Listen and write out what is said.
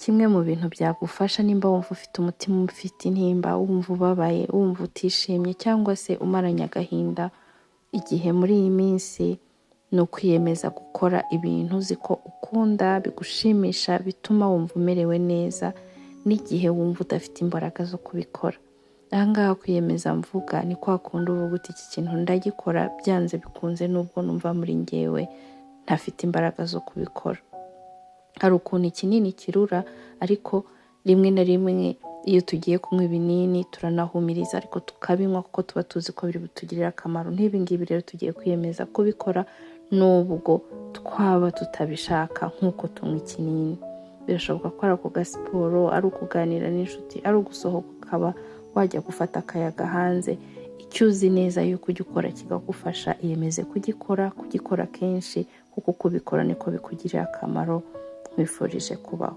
Kimwe mu bintu byagufasha nimba wumva ufite umutima ufite intimba, wumva ubabaye, wumva utishimye cyangwa se umaranye agahinda igihe muri iyi minsi, ni ukwiyemeza gukora ibintu uzi ko ukunda, bigushimisha, bituma wumva umerewe neza n'igihe wumva udafite imbaraga zo kubikora. Aha ngaha kwiyemeza mvuga ni kwa kundi uvuga uti iki kintu ndagikora byanze bikunze nubwo numva muri njyewe ntafite imbaraga zo kubikora. Hari ukuntu ikinini kirura, ariko rimwe na rimwe iyo tugiye kunywa ibinini turanahumiriza ariko tukabinywa kuko tuba tuzi ko biri butugirire akamaro. Nk'ibi ngibi rero tugiye kwiyemeza kubikora nubwo twaba tutabishaka nk'uko tunywa ikinini. Birashoboka ko ari ako gasiporo, ari ukuganira n'inshuti, ari ugusohoka ukaba wajya gufata akayaga hanze. Icyo uzi neza yuko ujya ukora kikagufasha, iyemeze kugikora, kugikora kenshi kuko kubikora niko bikugirira akamaro. Nkwifurije kubaho.